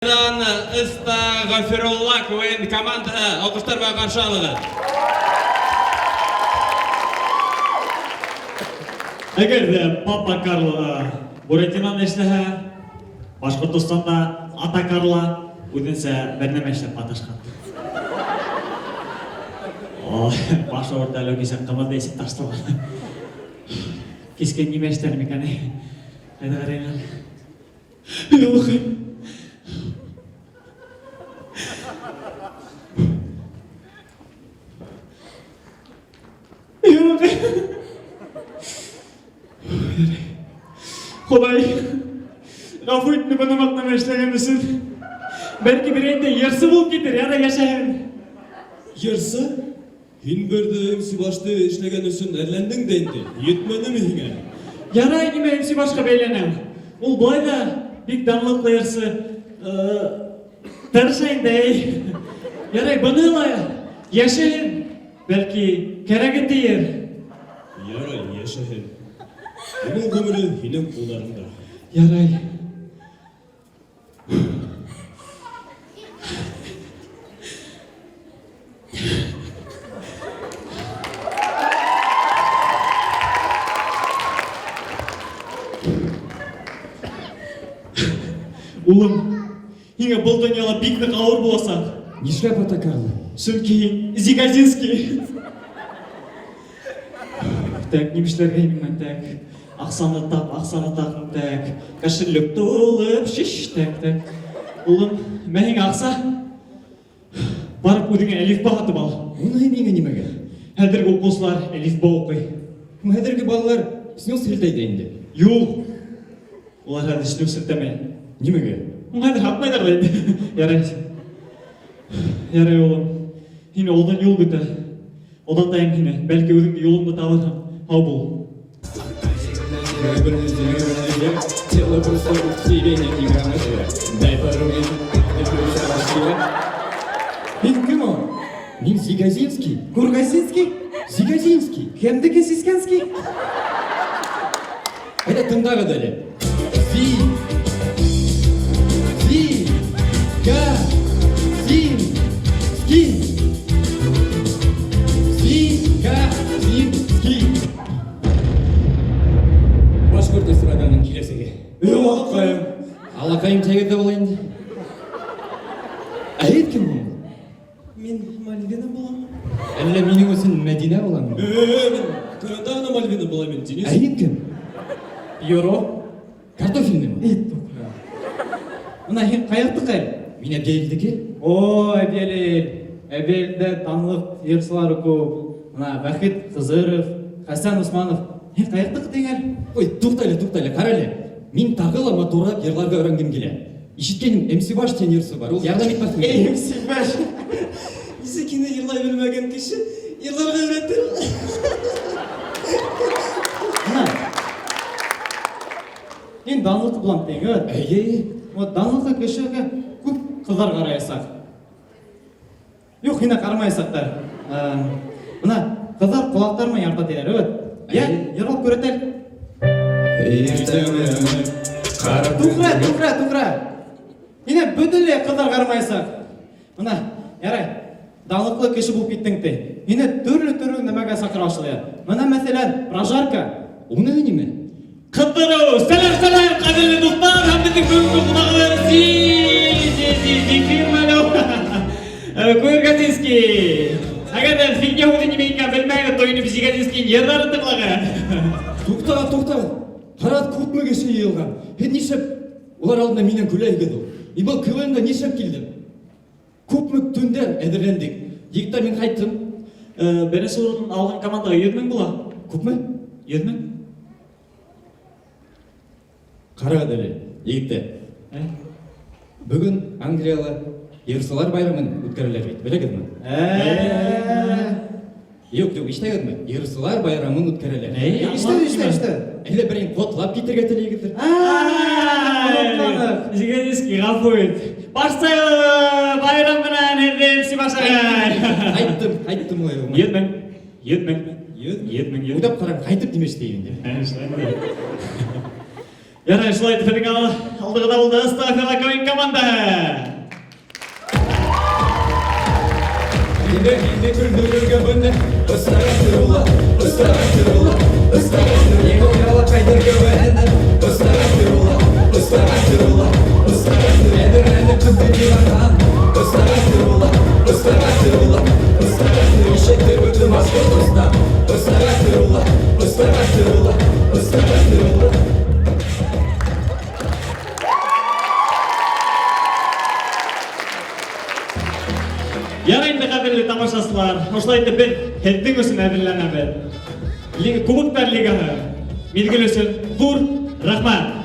Дан Ыстағфирулла КВН командаһы алҡыштар менән ҡаршы алығыҙ. Әгәр ҙә Папа Карло Буратиноны эшләһә, Башҡортостанда Ата Карло үҙенсә бер нәмә эшләп маташҡан. Ой, баш ауырта әле кисә ҡымыҙ эсеп ташлаған. Кискә нимә эшләр микән? Ҡайҙа қарайым әле? Юлыҡайым. Юлыҡайым. Хоҙай, ғәфү ит быны ваҡ нәмә эшләгән өсөн. Бәлки берәй инде йырсы булып китер, я да йәшәһен. Йырсы? Һин берҙе MC башты эшләгән өсөн әрләндең дә инде. Етмәнеме һиңә? Ярай, нимә MC башҡа бәйләнәм. Ул былай ҙа бик данлыҡлы йырсы. Тырыша инде, әй. Ярай, быны ла йәшәһен. Бәлки, кәрәге тейер. Ярай, йәшәһен. Уның ғүмере һинең ҡулдарыңда. Ярай. Улым, һиңә был донъяла бик ныҡ ауыр буласаҡ. Нишләп ата Карло? Сөнки һин Зигазинский. Так, ни эшләргә миңа так? Аҡсаны тап, аҡсаны тап, так. Кошелек тулып шеш, так, так. Улым, мә һиңә аҡса. Барып үҙеңә әлифба һатып ал. Уныһы миңә нимәгә? Хәҙерге уҡыусылар әлифба уҡый. Хәҙерге балалар снюс һелтәй ҙә инде. Юҡ. Улар хәҙер снюс һелтәмәй. Нимәгә? Хәҙер һатмайҙар ҙа инде. Ярай. Ярай, улым. Һине оҙон юл көтә. Оҙатайым һине. Бәлки үҙеңде юлыңды табырһың. Һау бул. Тело просто в тебе нет ни грамма жира. Дай пару Мин кем ул? Мин Зигазинский. Кургасинский? Зигазинский. Кемдеке Сискенский? Әйҙә тыңдағыҙ әле. Зи. Зи. Га. Зин. Скин. Зи. Га. Зин. Ски. Башҡорт эстраданың киләсәге. Эй, алаҡайым. Алаҡайым тәгеҙ ҙә була инде. Ә һеҙ кем һуң? Мин Мальвина булам. Әллә минең өсөн Мәдинә буламы? Эй, мин КВНда ғына Мальвина булам мин, Денис. Ә һин кем? Пьеро. Картофельныймы? Эй, туҡта. Бына һин ҡаяҡтыҡы әле? Мин Әбйәлилдеке. О, Әбйәлил. Әбйәлилдә данлыҡ йырсылар күп. Бына Вәхит Хызыров, Хәсән Усманов. Һин ҡаяҡтыҡы тиң әле? Ой, туҡта әле, туҡта әле, ҡара әле. Мин тағы ла матурыраҡ йырларға өйрәнгем килә. Ишеткәнем, MC Баш тигән йырсы бар. Ул ярҙам итмәҫме икән? Эй, MC Баш. Нисек инде йырлай белмәгән кеше йырларға өйрәтер? Бына. Һин данлыҡлы булам тиң, әйе? Әйе. Вот данлыҡлы кешегә күп ҡыҙҙар ҡараясаҡ. Юҡ, һине ҡарамаясаҡтар. Бына ҡыҙҙар ҡолаҡтары менән ярата тиҙәр, әйе? Йә, йырлап күрһәт әле. Туҡра, туҡра, туҡра. Һине бөтөнләй ҡыҙҙар ҡарамаясаҡ. Бына, ярай, данлыҡлы кеше булып киттең ти. Һине төрлө-төрлө нәмәгә саҡыра башлайҙар. Бына, мәҫәлән, прожарка. Уныһы нимә? Ҡыҙҙырыу! Сәләм, сәләм, ҡәҙерле дуҫтар һәм беҙҙең бөгөнгө ҡунағыбыҙ Зи, Зи, Зи, Зефир Мәлеу. Куергазинский. Әгәр ҙә фигня һүҙе нимә икәнен белмәгеҙ, то инде Зигазинскийҙың йырҙарын тыңлағыҙ. Туҡтағыҙ, туҡтағыҙ. Ҡарағыҙ, күпме кеше йыйылған. Һеҙ нишләп улар алдында минән көләһегеҙ ул? Мин был КВНга нишләп килдем? Күпме төндәр әҙерләндек. Егеттәр, мин ҡайттым. Беренсе урын алған командаға 100 мең була. Күпме? 100 мең. Ҡарағыҙ әле, егеттәр. Ә? Бөгөн Англияла йырсылар байрамын үткәрәләр бит, беләгеҙме? Ә. Юҡ, юҡ, ишетәгеҙме? Йырсылар байрамын үткәрәләр. Әй, Ишетәбеҙ, ишетәбеҙ, ишетәбеҙ. Әллә берәйһен ҡотлап китергә теләйһегеҙҙер? Онотманыҡ. Зигазинский, ғәфү ит. Башлайбыҙ байрам менән һеҙҙе, MC Башағай. Ҡайттым, ҡайттым улай булмай. 100 мең. 100 мең. 100? 100 мең. Уйлап ҡарам, ҡайтып нимә эшләйем инде? Ә, шулай инде. Ярай, шулай итеп беҙҙең алдығыҙҙа булды Астафьева КВН командаһы. Инде, инде көлдөрөргә быны. Астагфирулла, астагфирулла, астагфирулла. Егор ялаҡайҙар КВН-дан. Астагфирулла, астагфирулла, астагфирулла. Әҙерләнеп беҙҙе дивандан. Астагфирулла, астагфирулла, астагфирулла. Ишетте бөтөн Башҡортостан. Астагфирулла, астагфирулла, астагфирулла. Ярай инде, ҡәҙерле тамашасылар, ошолай итеп беҙ һеҙҙең өсөн әҙерләнәбеҙ. Кубоктар лигаһы миҙгел өсөн ҙур рәхмәт.